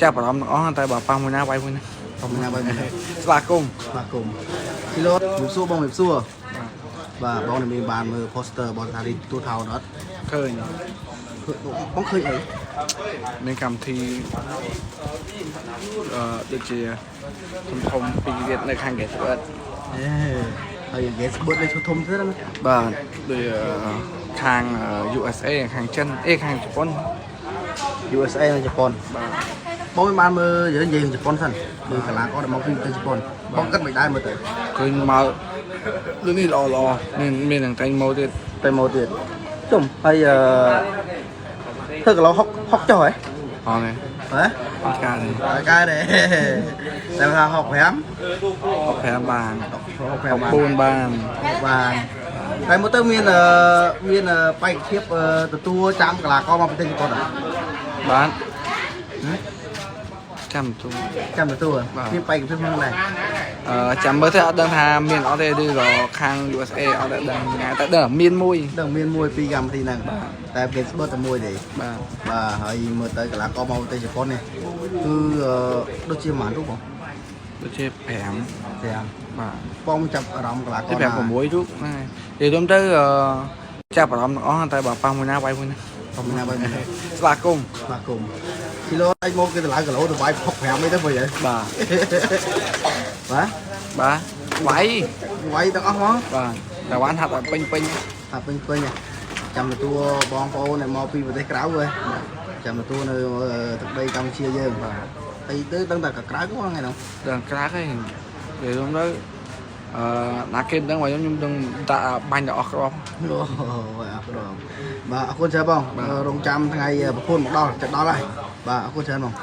ចាប់អារម្មណ៍ទាំងអស់តែបើប៉ះមួយណាវាយមួយណា បងណាបាយមួយ ស្វាគមន៍ ស្វាគមន៍គីឡូជំរាបសួរបងជំរាបសួរបាទបងនឹងមានបានមើល poster របស់ស្ថានីយ៍ទូថោអត់ ឃើញ បងឃើញអី មានកម្មវិធីដូចជាធំធំពីរទៀតនៅខាងគេស្បិត អេហើយនិយាយស្បួតលេខធំទៀតណា បាទដូចខាង USA ខាងចិនអេខាងជប៉ុន USA និងជប៉ុន បាទ បងមិនបានមើលយើងនិយាយជប៉ុនសិនមើលកីឡាករដែលមកពីប្រទេសជប៉ុនបងគិតមិនដែរមើលទៅ ឃើញមកលើនេះល្អល្អមានមានទាំងតែងម៉ូទៀត តែមកទៀតជុំហើយអឺធ្វើគីឡូ60 60ចុះហ៎ អត់ទេ ហ៎ អត់កើតទេ អត់កើតទេតែថា65 65បាន 65បាន 4បាន បាទតែមកទៅមានមានបេក្ខភាពទទួលចាំកីឡាករមកប្រទេសជប៉ុនអត់ បាទចាំទូ ចាំទទួលមានបេក្ខភាពហ្នឹងដែរ ចាំមើលទៅអត់ដឹងថាមានអត់ទេឬក៏ខាង USA អត់ដឹងណាតែដឹងមានមួយ ដឹងមានមួយពីរកម្មវិធីហ្នឹងតែគេស្បឺតតែមួយទេ បាទ បាទហើយមើលទៅកីឡាករមកប្រទេសជប៉ុននេះគឺដូចជាប៉ុន្មានរូបបង ដូចជា5 5 បាទ បងចាប់អារម្មណ៍កីឡាករ ទី5 6រូបហ្នឹងហើយនិយាយរួមទៅចាប់អារម្មណ៍ទាំងអស់តែបើប៉ះមួយណាវាយមួយណា បងណាបាយមួយ ស្វាគមន៍ បាទគុំគីឡូអាចមកគេតម្លៃគីឡូទៅវាយ65អីទៅព្រោះយ បាទ បាទ បាទវាយ វាយទាំងអស់ហ្មង បាទតែបានហាត់ឲ្យពេញពេញ ថាពេញពេញចាំទទួលបងប្អូនដែលមកពីប្រទេសក្រៅហ៎ចាំទទួលនៅទឹកដីកម្ពុជាយើងបាទហើយទៅដឹងតែក្រៅក៏ថ្ងៃនោះ ដល់ក្រាក់ហើយនិយាយរួមទៅអឺណាគេមិនដឹងបើខ្ញុំដឹងតាបាញ់ដល់អស់គ្រាប់ អូយអរគុណបាទអរគុណច្រើនបងរងចាំថ្ងៃប្រពន្ធមកដល់ចិត្តដល់ហើយបាទអរគុណច្រើនបង